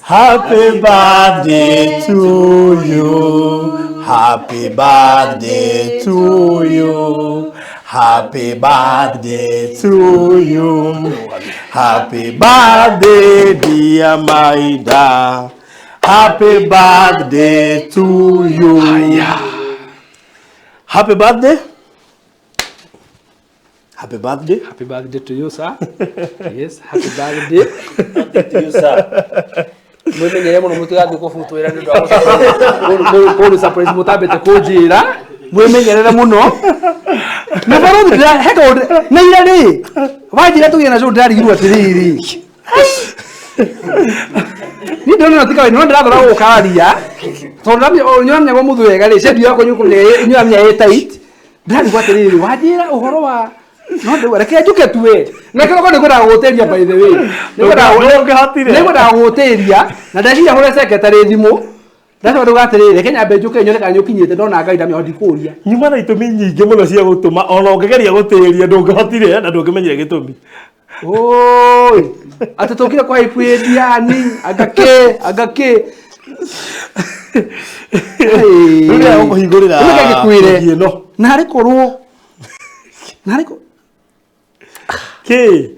Happy birthday to you. Happy birthday to you. Happy birthday to you. Happy birthday, dear Maida. Happy birthday to you. Happy birthday. Happy birthday. Happy birthday to you, sir. Yes, happy birthday. To you, sir. Mwimenyere muno mutigathiĩ kũbutwo wĩra nĩ ũndũ wa kũndũ surprise mũtambĩte kũnjĩra. Mwimenyerere mũno. Na barothi ndĩra he kaũndũ na ira rĩ wanjĩra tũgĩe na show ndĩrarigirwo atĩrĩrĩ. Niĩ ndĩrona ti kawaida no ndĩrathora gũkaria tondũ ndĩramenya ũmũthĩ wega rĩ schedule yakwa nĩũkũmenya ĩ tight. Ndĩrarigwo atĩrĩrĩ wanjĩra ũhoro wa no ndĩu reke njuke tu we na kĩroko nĩngwendaga gũgũtĩria by the way. Ndũngĩhotire. Nĩngwendaga gũgũtĩria na ndeciria hũre secretary thimũ ndacoka ndauga atĩrĩrĩ reke nyambe njũke nyone kana nĩũkinyĩte ndona Ngai ndamenya ndikũria. Nyuma na itũmi nyingĩ mũno cia gũtũma ona ũngĩgeria gũtĩria ndũngĩhotire na ndũngĩmenyire gĩtũmi. Oi, atĩ tũkire kwa Ipwĩndiani anga kĩ anga kĩ. Rĩu rĩrĩa ũkũhingũrĩra Rĩu reke ngĩkwĩre. keki ĩno. Narĩ korwo narĩ korwo Kĩ?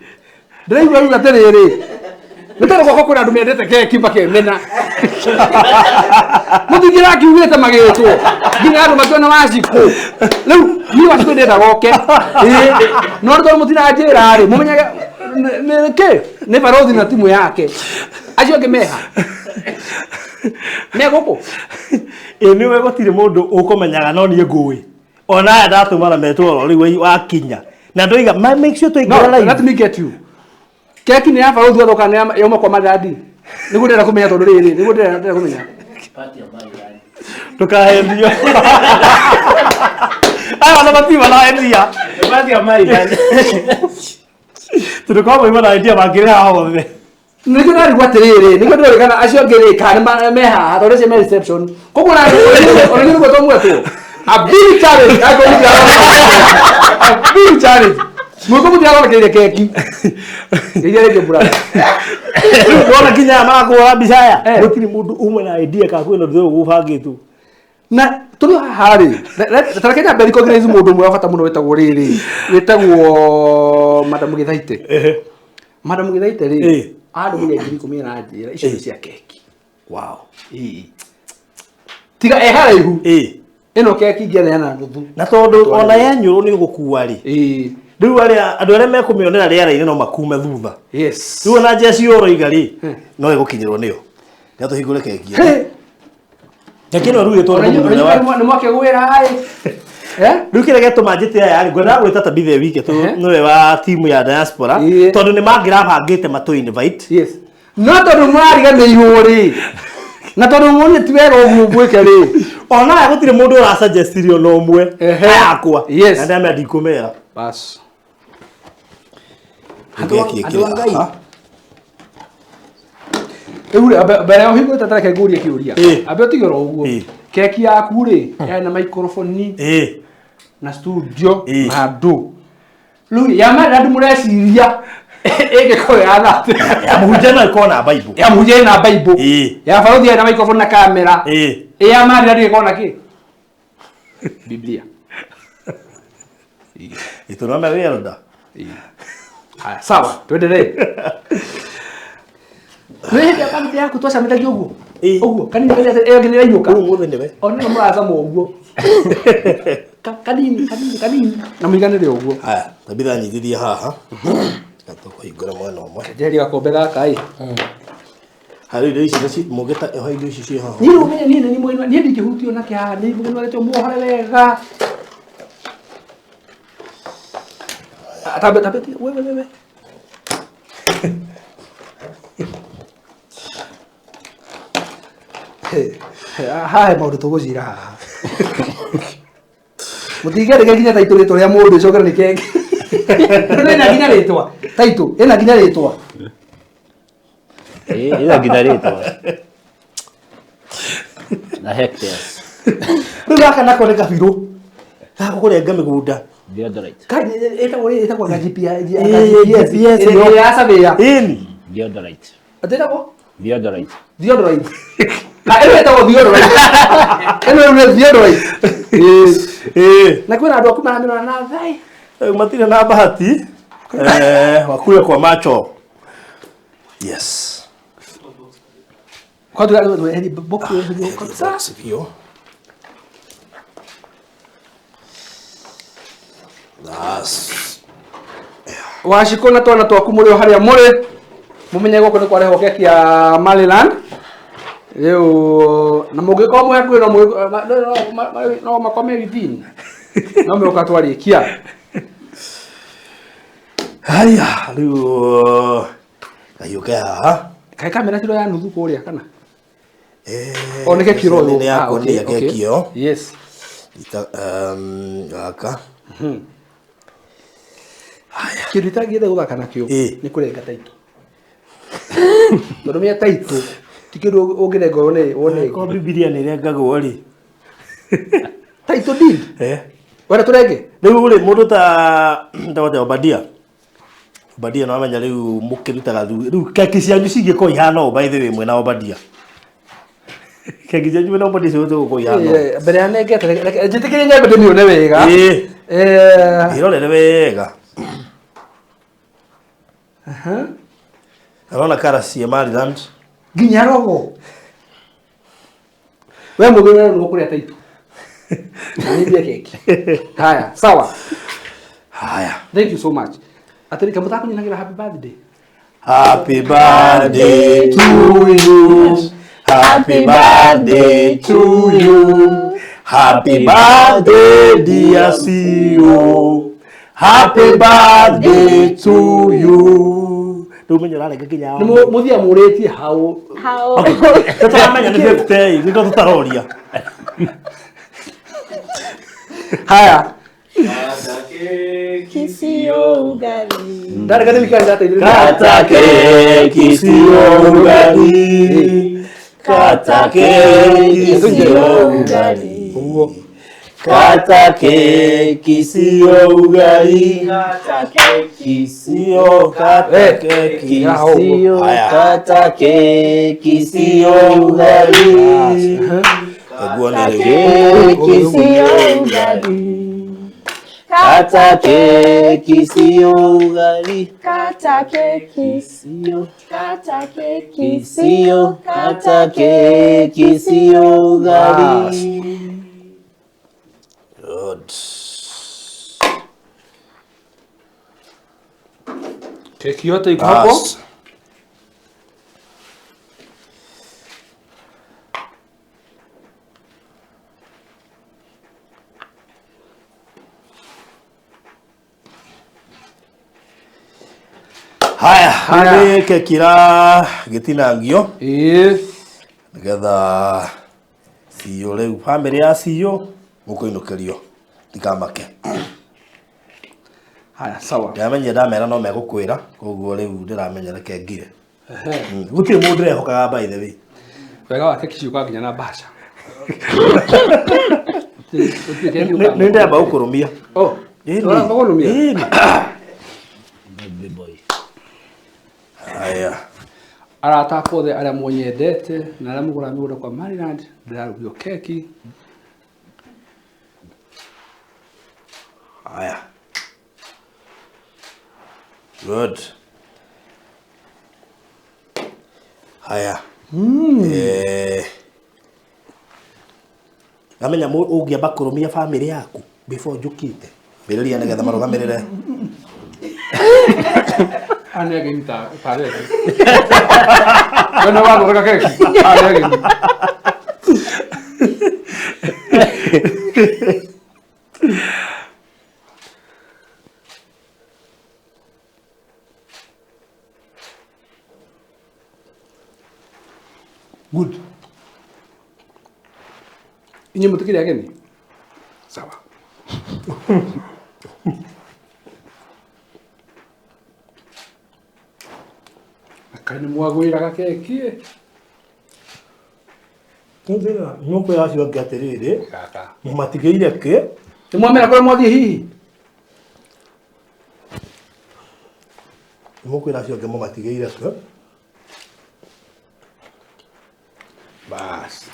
Ndĩraigua rĩu atĩrĩrĩ nĩ tondũ gwakwa kwĩna andũ mendete keki makemena mũtingĩra akiugĩte magĩtwo nginya andũ makĩona wacikũ rĩu niĩ wacikũ ndĩendaga oke. Ĩĩ, no nĩ tondũ mũtiranjĩra rĩ mũmenyage nĩ kĩ nĩ barothi na timu yake acio angĩ meha me gũkũ. Ĩ nĩwe gũtirĩ mũndũ ũkũmenyaga no niĩ ngũĩ. Ona aya ndatũma na metwo oro rĩu wakinya. Na ndoiga make sure twaingĩra No, live. let me get you. Keki nĩ ya barothi wathoka nĩ yauma kwa madadi. Nĩguo ndĩrenda kũmenya tondũ rĩrĩ nĩguo ndĩrenda kũmenya. Ndũkahendio. Aya ona matirĩ maraendia. Party ya Maida. Tondũ korwo moima na endia mangĩrĩha hothe. Nĩkĩo ndarigwo atĩrĩrĩ nĩkĩo ndĩrorĩkana acio angĩ rĩ kana me haha tondũ acio me reception. Koguo ona ona nĩ gwetwo mwetwo. A big challenge angĩkorwo mũtirathondeka. A big challenge. Mwĩko mũtirathondekeire keki. Iria rĩngĩ brother. Rĩu ndona nginya aya marakũhũra mbica aya. Eh. Gũtirĩ mũndũ umwe na idea kana kwĩna ũndũ ũyũ gũbangĩtwo. Na tũrĩ haha rĩ tareke nyambe recognize mũndũ ũmwe wa bata mũno wĩtagwo rĩrĩ wĩtagwo Madam Gĩthaite. Ehe. Madam Gĩthaite rĩ Eh. arũmire 10,000 na njĩra icio nĩ cia keki. Wow. Ĩĩ. Tiga e haraihu. Ĩ. Ĩno keki ingĩaneana nuthu. Na tondũ ona yenyũrũ nĩ ũgũkua rĩ. Ĩĩ. Rĩu arĩa andũ arĩa mekũmĩonera rĩera-inĩ no makume thutha. Yes. Rĩu ona njeci ũroiga rĩ no ĩgũkinyĩrwo nĩyo. Reke tũhingũre keki. Hey. Keki ĩno ĩrugĩtwo nĩ mũthuri wa Nĩ mwakĩgwĩra ĩ. Eh? Rĩu kĩrĩa gĩatũma njĩte aya rĩ ngwendaga gwĩta Tabitha Wike tondũ Ehe. nĩwe wa timu ya diaspora Ĩĩ. tondũ nĩ mangĩrabangĩte matũ invite. Yes. No tondũ mũrariganĩirwo rĩ na tondũ muonire ti wega ũguo gwĩke rĩ. Ona aya gũtirĩ mũndũ ũrasuggestirie ona ũmwe. Ehe. Aya akwa. Yes. Na ndamera ndikũmera. Bas. Rĩu keki Andũ a ĩkĩrĩ Ngai. haha. Rĩu rĩ, mbere ya ũhingũrĩte tareke ngũrie kĩũria. Ĩĩ. Ambe ũtige oro ũguo. Ĩĩ. Keki yaku rĩ yarĩ na microphone Ĩĩ. na studio Ĩĩ. na andũ. Rĩu ya Madad mũreciria ĩngĩkorwo ya atĩa? Ya mũhunjia no ĩkorwo na Bible. Ya mũhunjia ĩna Bible. Ĩĩ. Ya barothi ĩna microphone na kamera. Ĩĩ. Ĩ ya Madad ĩgĩkorwo na kĩ? Biblia. Ĩtũrona wĩ elder. Haya, sawa, tuendelee. Nĩ hĩndĩ ya birthday yaku twacemanĩtie ũguo? Ĩĩ. Ũguo, kanini kanini ĩyo nginya ĩrainũka. Rĩu ũmũthĩ nĩwe. Ona nĩ mũracama ũguo. Kanini kanini kanini na mũiganĩre ũguo. Haya, Tabitha nyitithie haha. Reke tũkũhingũre mwena ũmwe. Njeheria gakombe gaka ĩ. Harĩ indo ici naci mũngĩta oha indo ici ciĩ haha. Niĩ rĩu ũmenye niĩ nĩ niĩ mũgeni niĩ ndingĩhutio na kĩhaha nĩ mũgeni warĩtwo muohore wega. Tambe tambe we we we we. Haha he maũndũ tũgũcira haha. Mũtingĩandĩka nginya taitũ rĩtwa rĩa mũndũ ĩcokere nĩ keki. Ĩna nginya rĩtwa. Taitũ ĩna nginya rĩtwa. Ĩna nginya rĩtwa. Na hectares. Rĩu gaka nako nĩ kabirũ. Gagũkũrenga mĩgũnda. Deodorant. Ĩtagwo ĩtagwo ga GPS Ĩĩ, GPS ĩrĩa ya surveyor. Ĩni. Theodolite. Atĩragwo Theodolite. Theodolite. Ka ĩno ĩtagwo Theodolite. Ĩno rĩu nĩ Theodolite. Ĩĩ. Na kwĩna andũ aku maramĩrora na thai. Rĩu matirĩ na bahati wakule kwa macho. Yes. Kwa tuweherie box weherie kabisa. Box biũ. That's Wacikũ na twana twaku mũrĩ o harĩa mũrĩ mũmenye gũkũ nĩ kwarehwo keki ya Maryland rĩu na mũngĩkorwo mwĩ hakuhĩ no no makome within no mĩũka twarĩkia. Haya, rĩu kahiũ ke haha. Kaĩ kamera tiro ya nuthu kũrĩa kana? Eh, O nĩ keki ĩroywo. Nĩ Ah, okay, yakũnia okay. keki ĩyo. Yes. Gaka. Kĩndũ itangĩenda gũthaka nakĩo Ĩ. nĩ kũrenga taitũ. Tondũ mĩa taitũ ti kĩndũ ũngĩrenga wone wone. Ko Bibilia nĩ ĩrengagwo rĩ. Taitũ deed. Eh. Wenda tũrenge? Rĩu rĩ mũndũ ta ta Obadia. Obadia no amenya rĩu mũkĩrutaga rĩu keki cianyu cingĩkorwo ihana ũũ by the way mwĩna Obadia. Keki cianyu mwĩna Obadia cigũkorwo ihana ũũ. Mbere ya nengete reke njĩtĩkĩrie nyambe ndĩmĩone wega. Ĩ. Eh, Ĩrorere wega. aha. Arona kara cia Maryland. Nginya rogo. We mũthuri nĩ ũkũrĩa taitũ. Na niĩ ndĩe keki. Haya, sawa. Haya. Thank you so much. Atĩrĩ kamũtakũnyinagĩra happy birthday. Happy birthday to you. Happy birthday to you. Happy birthday, dear CEO. Happy birthday to you. Rĩu menye ũrarenga nginya Nĩ mũthia mũrĩtie hau. How? Tũtaramenya nĩ 50 nĩkĩo tũtaroria. Haya. Kisio ugali. Ndarega nĩ wikendi ndateithĩrĩria. Kata keki sio ugali. Kata keki sio ugali. Ũguo. Kata keki sio ugali. Kata keki. Sio kata Eh, keki ya, hau. Sio Haya. kata keki sio ugali. Nguo nĩ rĩu. Keki Sio ugali. Kata keki sio ugali. Kata keki. Sio Kata keki. sio kata keki sio ugali. Good. Keki yote iko hapo. Bas. Haya, Haya. nĩ keki ĩragĩtinangio Ĩĩ. nĩgetha CEO rĩu bamĩrĩ ya CEO mũkũinũkĩrio ndikamake. Haya, sawa. Ndĩramenya ndamera no megũkwĩra koguo rĩu ndĩramenya reke ngire. Gũtirĩ mũndũ ndĩrehokaga by the way. Wega wa keki ciũkaga nginya na mbaca. Gũtirĩ keki yũkaga. Nĩ ndĩramba gũkũrũmia. Oh, ũramba kũnũmia? Ĩni. Baby boy. Haya. Arata akwa othe arĩa mũnyendete na arĩa mũgũraga mĩgũnda kwa Maryland, ndĩrarugio keki. Haya. Good. Haya. Ngamenya ũngĩamba kũrũmia bamĩrĩ yaku before njũkĩte. Mbĩrĩria nĩgetha marũgamĩrĩre. Aya nĩ ageni ta arĩa angĩ. We nĩwe wathondeka keki? Aya nĩ ageni. Good. Inyuĩ mũtikĩrĩ ageni? Sawa. Kaĩ nĩ mwagwĩraga keki ĩ? Nĩũkwĩra acio angĩ atĩrĩrĩ, Gaka. mũmatigĩire kĩ? Nĩ mwamera kũrĩa mwathiĩ hihi? Nĩmũkwĩra acio angĩ mũmatigĩire kĩ? Bas.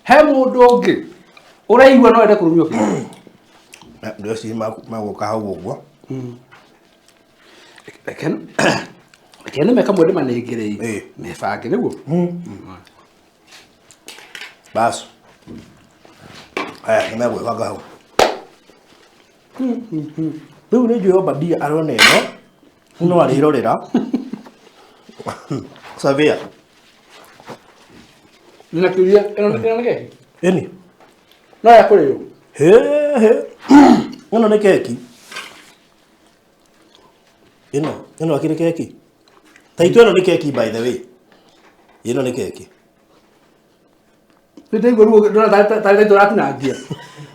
He mũndũ ũngĩ ũraigua no ende kũrũmio biũ. Ndå acio magåka hau å guo. Reke nĩ meka mwende manengere Ĩĩ. mebange nĩguo. Bas. Aya nä megwä banga hau rä u nä njå Obadia arona ä no no arä rorera Savia. Nina kĩũria ĩno ĩno nĩ keki? Ĩni. No ya kũrĩo. He he ĩno nĩ keki ĩno ĩno akĩrĩ keki taitũ ĩno nĩ keki, by the way, ĩno nĩ keki. Nĩ ndaigua ruo ndona tarĩ tarĩ tũratinangia.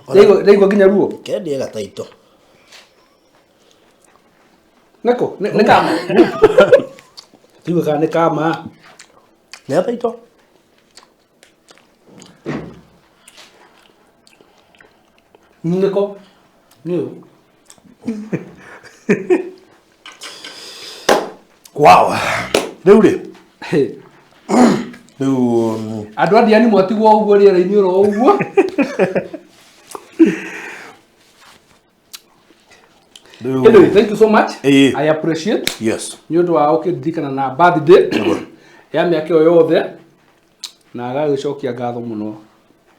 Ndaigua ndaigua nginya ruo. Kendie gataitũ. Nĩkũ? Nĩ nĩ kama. Ndiũĩ kana nĩ kama. Nĩ gataitũ. Nĩko. Nĩ ũyũ. Wow, rĩu rĩ Hey. rĩu Andũ a Ndiani mwatigwo ũguo rĩera-inĩ oro ũguo. Rĩu Anyway, thank you so much. Ĩĩ. I appreciate. Yes. Nĩ ũndũ wa ũkĩndirikana na birthday ya mĩaka ĩyo yothe na agagĩcokia ngatho mũno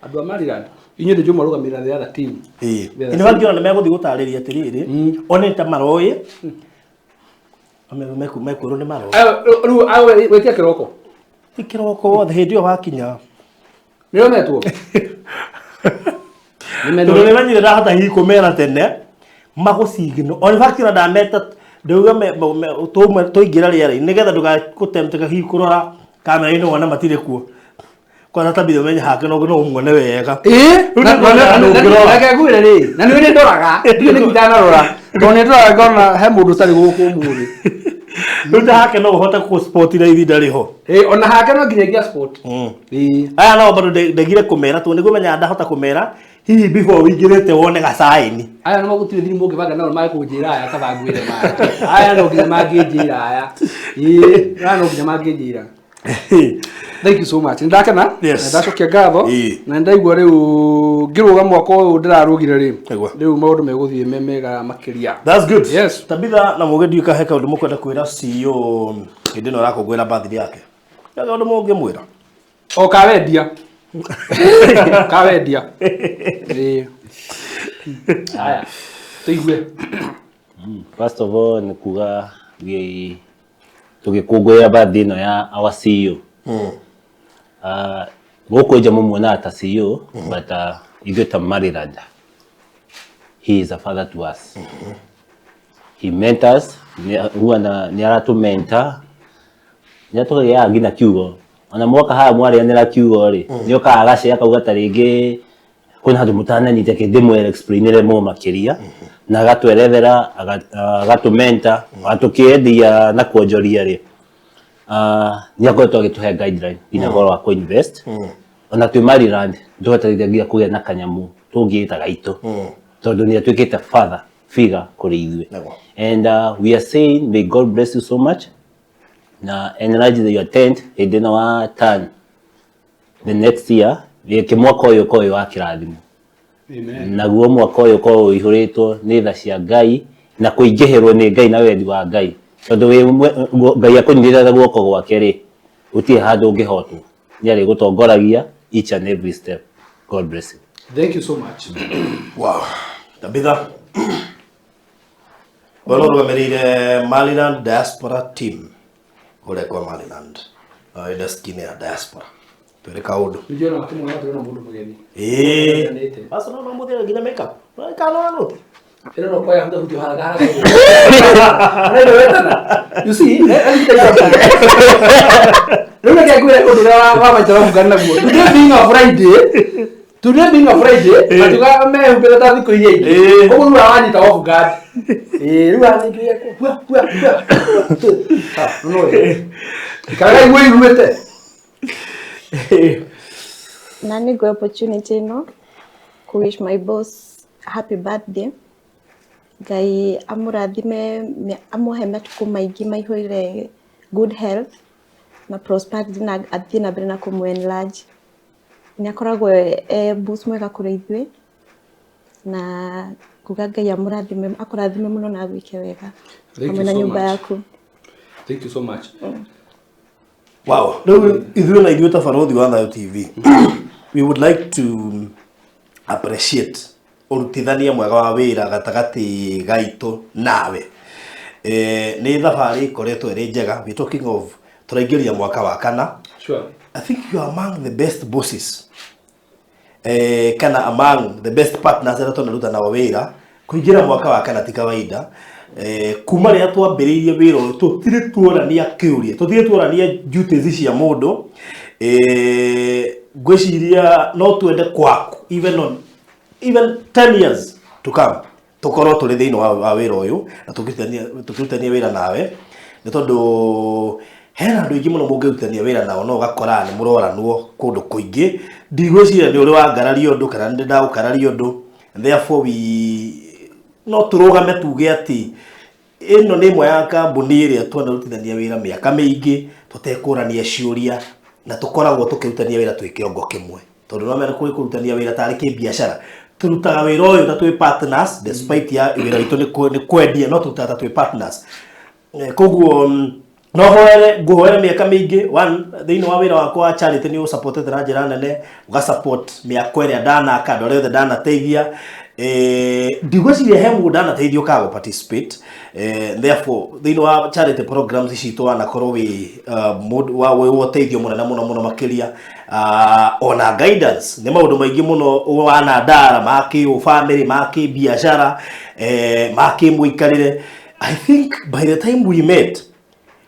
andũ a Maryland inyuĩ nĩ njũĩ mwarũgamĩrĩra the other team. Ĩĩ. The other nĩ wangĩona nĩ megũthiĩ gũtarĩria atĩrĩrĩ one ta maroĩ mekwĩrwo nĩ maroĩ. Ayo, rĩu ayo wĩtia kĩroko. Ti kĩroko wothe hĩndĩ ĩyo wakinya. Nĩo metwo. Tondũ nĩ menyire ndahota hihi kũmera tene magũcigino o in fact ona ndameta ndauga tũingĩra rĩera-inĩ nĩgetha ndũgakũtemteka hihi kũrora kamera-inĩ wone matirĩ kuo kwanza tabitha ũmenye hake no no ũmuone wega. Ĩĩ, Rĩu nĩ kuona andũ ũngĩrora. reke ngwĩre rĩ, na nĩ nĩ ndoraga, ndiũĩ nĩkĩ itanarora. Tondũ nĩ ndoraga ngona he mũndũ ũtarĩ gũkũ ũmũthĩ. Rĩu ta hake no ũhote kũspotira ihinda rĩho. Ĩĩ, ona hake no nginya ingĩa spot. Ĩĩ. Aya nao bado ndegire kũmera tondũ nĩguo menyaga ndahota kũmera hihi before ũingĩrĩte wone gacaini. Aya nĩ magũtirĩ thiri mũngĩbanga nao magũnjĩra aya kaba ngwĩre maya. Aya no nginya mangĩnjĩra aya. Ĩĩ, aya no nginya mangĩnjĩra. Thank you so much. Nĩndakena. Yes. Na ndacokia ngatho. Ĩĩ. Na nĩndaigua rĩu ngĩrũga mwaka ũyũ ndĩrarũgire rĩ. Nĩguo. Rĩu maũndũ megũthiĩ me mega makĩria. That's good. Yes. Tabitha na Mũgĩ ndiũĩ kana he kaũndũ mũkwenda kwĩra CEO hĩndĩ ĩno arakũngũĩra birthday yake. He kaũndũ mũngĩmwĩra? O kawendia. Kawendia. Ĩĩ. Haya. Tũigue. First of all nĩ kuga we tũgĩkũngũĩra birthday ĩno ya our CEO. Gũkũ nja mũmuonaga ta CEO, but ithuĩ ta Maryland, he is a father to us. He mentors, huwa na nĩ aratũmenta, nĩ atũheaga nginya kiugo. Ona mwoka haha mwarĩanĩra kiugo rĩ, nĩ okaga agacea akauga ta rĩngĩ kwĩna handũ mũtananyita reke ndĩmwĩre explainĩre more makĩria na agatwerethera agatũmenta ona tũkĩendia na kuonjoria rĩ, nĩ akoretwo agĩtũhe guideline nginya ũhoro wa kũ-invest ona twĩ Maryland ndũhotaga nginya kũgĩa na kanyamũ tũngĩta gaitũ tondũ nĩ atuĩkĩte father figure kũrĩ ithuĩ. Nĩguo. And we are saying may God bless you so much na enlarge your tent hĩndĩ ĩno wa turn the next year gĩkĩ mwaka ũyũ ũkorwo wĩ wa kĩrathimo. Amen. Naguo mwaka ũyũ ũkorwo ũihũrĩtwo nĩ tha cia Ngai na kũingĩhĩrwo nĩ Ngai na wendi wa Ngai tondũ wĩ Ngai akũnyitĩte guoko gwake rĩ gũtirĩ handũ ũngĩhotwo nĩ arĩgũtongoragia each and every step. God bless you. Thank you so much. Wow. Tabitha. We no ũrũgamĩrĩire Maryland Diaspora Team kũrĩa kwa Maryland. Na wĩ desk-inĩ ya diaspora. Twĩre kaũndũ. Nĩnjũĩ ona makĩmuona tũrĩ na mũndũ mũgeni. Ĩĩ. Basi no no mũthĩra nginya makeup. Kana no Ĩno no kwaya huta hutio haraka haraka. Anaitwo wetana. You see, rĩu reke ngwĩre ũndũ ũrĩa wa maitũ arabuga naguo. Today being a Friday, today being a Friday, matuga mehumbĩte ta thikũ iria ingĩ. Ĩĩ. Koguo rĩu aranyita off guard. Ĩĩ, rĩu aranyita hua hua hua. Ah, no no. Ikaraga igua iguĩte. Na nĩ opportunity ĩno kũ wish my boss happy birthday. Ngai amũrathime amũhe matukũ maingĩ maihũire good health. Na prosperity na athiĩ na mbere na kũmũ enlarge. Nĩ akoragwo e boss mwega kũrĩ ithuĩ na kuga Ngai amũrathime, akũrathime mũno na agwĩke wega Thank hamwe you na so nyũmba much. yaku. Thank you so much. Wow. Rĩu ithuĩ na ithuĩ ta Barothi wa Thayo TV, we would like to appreciate ũrutithania mwega wa wĩra gatagatĩ gaitũ nawe. Nĩ thabarĩ ĩkoretwo ĩrĩ njega. We're talking of tũraingĩria mwaka wa kana. Sure. I think you are among the best bosses, kana among the best partners arĩa twanaruta nao wĩra. Kũingĩra mwaka wa kana ti kawaida. Kuma rĩrĩa twambĩrĩirie wĩra ũyũ, tũtirĩ tuonania kĩũria, tũtirĩ tuonania duties cia mũndũ. Ngwĩciria no twende kwaku even on even 10 years to come tũkorwo tũrĩ thĩinĩ wa wĩra ũyũ na tũkĩrutithania wĩra nawe, nĩ tondũ hena andũ aingĩ mũno mũngĩrutithania wĩra nao no ũgakora nĩ mũroranwo kũndũ kũingĩ. Ndigwĩciria nĩ ũrĩ wangararia ũndũ kana nĩ ndagũkararia ũndũ. Therefore we no tũrũgame tuge atĩ ĩno nĩ ĩmwe ya kambuni ĩrĩa twanarutithania wĩra mĩaka mĩingĩ tũtekũrania ciũria, na tũkoragwo tũkĩrutania wĩra twĩ kĩongo kĩmwe, tondũ no mena kũrĩ kũrutania wĩra tarĩ kĩbiacara. Tũrutaga wĩra ũyũ ta twĩ partners, despite ya wĩra witũ nĩ kwendia, no tũrutaga ta twĩ partners. Koguo no hoere, ngũhoere mĩaka mĩingĩ. One, thĩinĩ wa wĩra wakwa wa charity nĩ ũsupportete na njĩra nene, ũgasupport mĩako ĩrĩa ndanaka, andũ arĩa othe ndanateithia. Ndigwĩciria he mũndũ ndanateithia ũkaga participate. Therefore thĩinĩ wa charity programs citũ wanakorwo wĩ mũndũ wa wĩ wa ũteithio mũnene mũno mũno makĩria, ona guidance nĩ maũndũ maingĩ mũno wanandara ma kĩ family, ma kĩ biacara, ma kĩ mũikarĩre. I think by the time we met,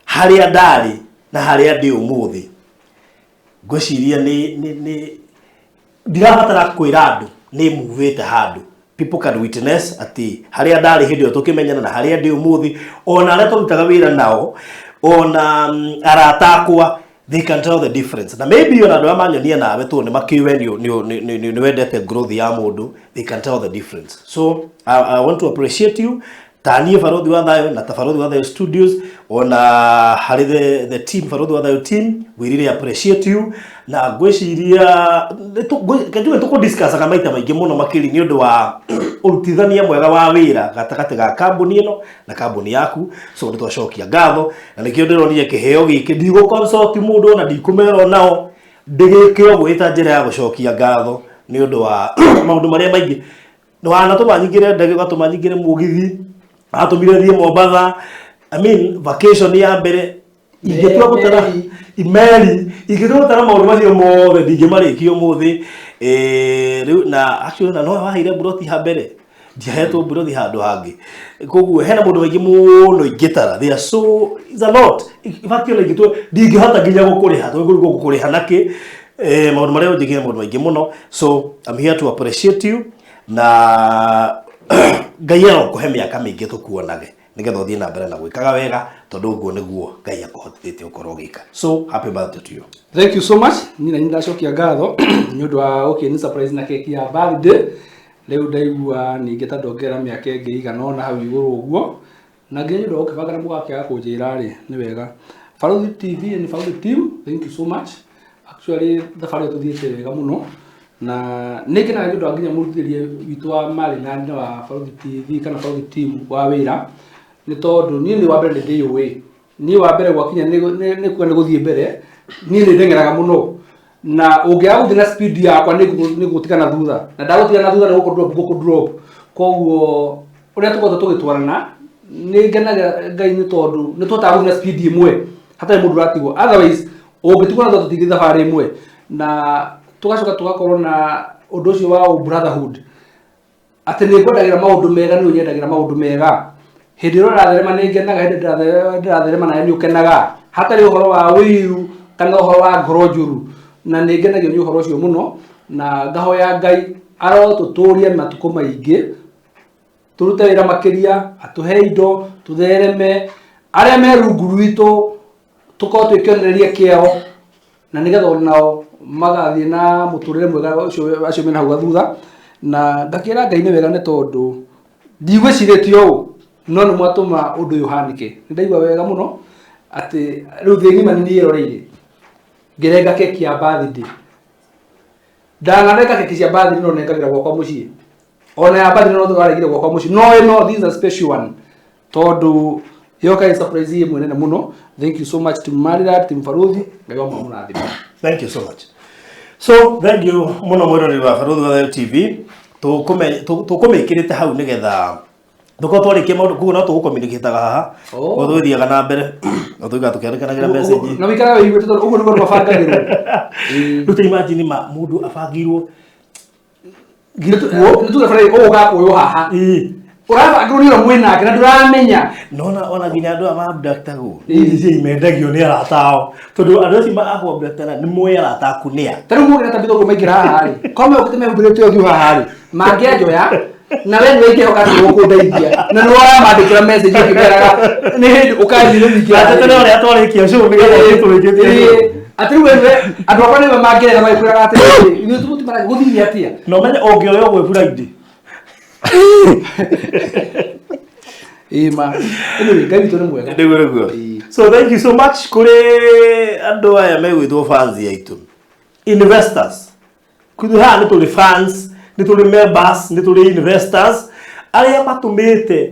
harĩa ndarĩ na harĩa ndĩ ũmũthĩ, ngwĩciria nĩ ndirabatara kwĩra andũ nĩ muvĩte handũ. People can witness atĩ harĩa ndarĩ hĩndĩ ĩyo tũkĩmenyana na harĩa ndĩ ũmũthĩ, ona arĩa tũrutaga wĩra nao, ona arata akwa, they can tell the difference. Na maybe ona andũ arĩa manyonia nawe, tondũ nĩ makĩũĩ nĩ wendete growth ya mũndũ, they can tell the difference. So I want to appreciate you ta niĩ Barothi wa Thayo na ta Barothi wa Thayo Studios, ona harĩ the team, Barothi wa Thayo team, we really appreciate you. Na ngwĩciria nĩ tũkũdiscussaga maita maingĩ mũno makĩria nĩ ũndũ wa ũrutithania mwega wa wĩra gatagatĩ ga kambuni ĩno na kambuni yaku. So nĩ twacokia ngatho, na nĩkĩo ndĩronire kĩheo gĩkĩ. Ndigũ consult mũndũ ona ndikũmera onao, ndĩgĩke ũguo ĩta njĩra ya gũcokia ngatho nĩ ũndũ wa maũndũ marĩa maingĩ wanatũma nyingĩre ndege, ũgatũma nyingĩre mũgithi, atũmire thiĩ Mombatha. I mean, vacation ya mbere ingĩtua gũtara imeri, ingĩtua gũtara maũndũ macio mothe ndingĩmarĩkia ũmũthĩ. Rĩu na actually na no waheire mburoti ha mbere, ndiahetwo mburoti handũ hangĩ. Koguo hena maũndũ maingĩ mũno ingĩtara. They are so, it's a lot. In fact, ona ingĩtua ndingĩhota nginya gũkũrĩha, tondũ ngũrigwo gũkũrĩha nakĩ, maũndũ marĩa ũnjĩkire, maũndũ maingĩ mũno. So I'm here to appreciate you, na Ngai arokũhe mĩaka mĩingĩ tũkuonage, nĩgetha ũthiĩ na mbere na gwĩkaga wega, tondũ ũguo nĩguo Ngai akũhotithĩtie ũkorwo ũgĩka. So happy birthday to you. Thank you so much. Niĩ na niĩ ndacokia ngatho nĩ ũndũ wa gũkĩni surprise na keki ya birthday. Rĩu ndaigua ningĩ ta ndongerera mĩaka ĩngĩ igana ũna hau igũrũ ũguo, na nginya nĩ ũndũ wa gũkĩbanga na mũgakĩaga kũnjĩra rĩ, nĩ wega. Barothi TV and Barothi team, thank you so much. Actually thabarĩ ĩyo tũthiĩte wega mũno, na nĩ ngenaga nĩ ũndũ wa nginya mũrutithĩrie witũ wa Maryland na wa Barothi TV kana Barothi team wa wĩra, nĩ tondũ niĩ nĩ wa mbere nĩ ndĩyũĩ. Niĩ wa mbere gwakinya nĩ kuga nĩ gũthiĩ mbere, niĩ nĩ ndeng'eraga mũno, na ũngĩaga gũthiĩ na speed yakwa nĩ ngũtigana thutha, na ndagũtigana thutha nĩ gũkũ drop, gũkũ drop. Koguo ũrĩa tũkoretwo tũgĩtwarana nĩ ngenaga Ngai nĩ tondũ nĩ tũhotaga gũthiĩ na speed ĩmwe hatarĩ mũndũ ũratigwo. Otherwise ũngĩtigwo na thutha tũtingĩthiĩ thabarĩ ĩmwe. Na tũgacoka tũgakorwo na ũndũ ũcio wa brotherhood, atĩ nĩ ngwendagĩra maũndũ mega, nĩ ũnyendagĩra maũndũ mega. Hĩndĩ ĩrĩa ũratherema nĩ ngenaga, hĩndĩ ĩrĩa ndĩratherema nawe nĩ ũkenaga, hatarĩ ũhoro wa ũiru kana ũhoro wa ngoro njũru. Na nĩ ngenagio nĩ ũhoro ũcio mũno, na ngahoya Ngai arotũtũria matukũ maingĩ, tũrute wĩra makĩria, atũhe indo tũthereme, arĩa me rungu rwitũ tũkorwo twĩ kĩonereria kĩao, na nĩgetha onao magathiĩ na mũtũrĩre mwega ũcio acio mena hau thutha. Na ngakĩra Ngai nĩ wega, nĩ tondũ ndigwĩcirĩtie ũũ, no nĩ mwatũma ũndũ ũyũ ũhanĩke. Nĩ ndaigua wega mũno. Atĩ rĩu thĩ ng'ima nĩ niĩ ĩroreire ngĩrenga keki ya birthday. Ndanarenga keki cia birthday no nengagĩra gwakwa mũciĩ. Ona ya birthday no twaregire gwakwa mũciĩ. No ĩno, this is a special one tondũ yoka ĩ surprise ĩmwe nene mũno. Thank you so much, team Maryland, team Baruthi. Ngai wa mũrathime. Thank you so much. So thank you muno, mwiroreri wa Baruthi wa Thayo TV. Tũkũmĩkĩrĩte hau nĩgetha tũkorwo twarĩkia maũndũ, koguo no tũgũcommunicataga haha. Oh. Koguo tũgĩthiaga na mbere no tũigaga tũkĩandĩkanagĩra message. Na wĩikaraga wĩiguĩte tondũ ũguo nĩguo mabangagĩrwo. Rĩu ta imagine ma mũndũ abangĩirwo. Nĩ tuge Fred, ũũ ũgakuoywo haha. Ĩĩ. Ũrabangĩrwo nĩ ũrĩa mwĩnake na ndũramenya. Nona ona nginya andũ aya ma-abductagwo ici mendagio nĩ arata ao, tondũ andũ acio ma-abductana nĩ moĩ arata aku nĩa. Ta rĩu mũgĩra tambitha ũguo maingĩra haha rĩ, korwo mekũte mehumbĩrĩte ũthiũ haha rĩ, mangĩanjoya na we nĩwe ingĩhoka atĩ ũkũndeithia na nĩwe ũramandĩkĩra message ũkĩmeraga nĩ hĩndĩ ũkanjĩra Na tene ũrĩa twarĩkia show nĩgetha tũrĩkĩtie show. Atĩ rĩu we andũ akwa nĩwe mangĩrega magĩkwĩraga atĩrĩrĩ, ithuĩ tũmũtimaraga gũthire atĩa. Na ũmenye ũngĩoywo gwĩ Friday. Ĩĩ ma, anyway, Ngai witũ nĩ mwega. Nĩguo, nĩguo. Ĩĩ. So thank you so much kũrĩ andũ aya megwĩtwo fans aitũ, investors. Kũrĩ haha nĩ tũrĩ fans, nĩ tũrĩ members, nĩ tũrĩ investors arĩa matũmĩte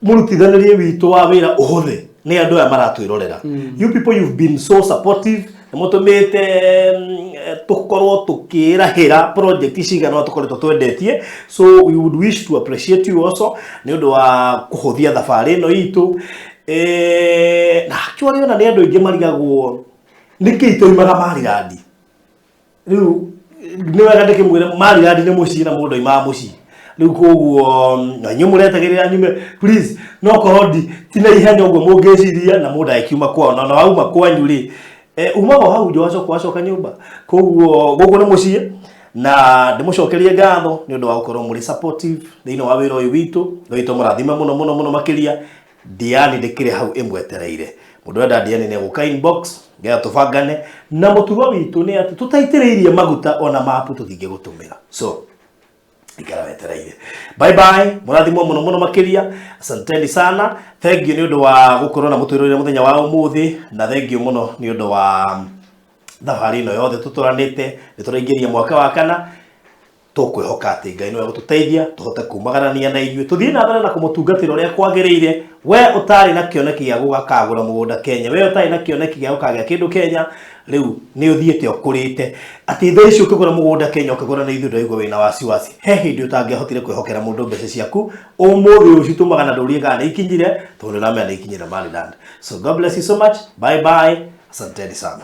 mũrutithanĩrie witũ wa wĩra ũhũthe. Nĩ andũ aya maratwĩrorera. You people, you've been so supportive. Nĩ mũtũmĩte tũkorwo tũkĩrahĩra project cigana ũna tũkoretwo twendetie. So we would wish to appreciate you also nĩ ũndũ wa kũhũthia thabarĩ ĩno itũ. Na actually ona nĩ andũ aingĩ marigagwo nĩkĩ itũimaga Maryland. Rĩu nĩ wega ndĩkĩmwĩre Maryland nĩ mũciĩ na mũndũ aimaga mũciĩ. Rĩu koguo na inyuĩ mũretagĩrĩra nyume, please, no korwo ndi ti na ihenya ũguo mũngĩciria na mũndũ agĩkiuma kwao na wauma kwanyu rĩ, umaga o hau nja wacoka wacoka nyũmba. Koguo gũkũ nĩ mũciĩ na ndĩmũcokerie ngatho nĩ ũndũ wa gũkorwo mũrĩ supportive thĩinĩ wa wĩra ũyũ witũ. Ngai witũ mũrathime mũno mũno mũno makĩria. Diani ndĩkĩrĩ hau ĩmwetereire. Mũndũ wenda Diani nĩ egũka inbox nĩgetha tũbangane. Na mũtugo witũ nĩ atĩ tũtaitĩrĩirie maguta ona mapu tũtingĩgũtũmĩra, so ikara wetereire. Bye bye, mũrathimwo mũno mũno makĩria. Asanteni sana, thank you nĩ ũndũ wa gũkorwo na mũtwĩrorere mũthenya wa ũmũthĩ, na thank you mũno nĩ ũndũ wa thabarĩ ĩno yothe tũtũranĩte. Nĩ tũraingĩria mwaka wa kana, tũkwĩhoka atĩ Ngai nĩwe gũtũteithia tũhote kumagarania na inyuĩ tũthiĩ na mbere na kũmũtungatĩra ũrĩa kwagĩrĩire. We ũtarĩ na kĩoneki gĩa gũgakagũra mũgũnda Kenya, we ũtarĩ na kĩoneki gĩa gũkagĩa kĩndũ Kenya, rĩu nĩ ũthiĩte ũkũrĩte atĩ thaa ici ũkĩgũra mũgũnda Kenya ũkĩgũra na ithuĩ ndũraigua wĩna wasiwasi. He hĩndĩ ũtangĩahotire kwĩhokera mũndũ mbeca ciaku, ũmũthĩ ũyũ citũmaga na ndũrie kana nĩ ikinyire, tondũ nĩ ũramenya nĩ ikinyire Maryland. So God bless you so much. Bye bye, asanteni sana.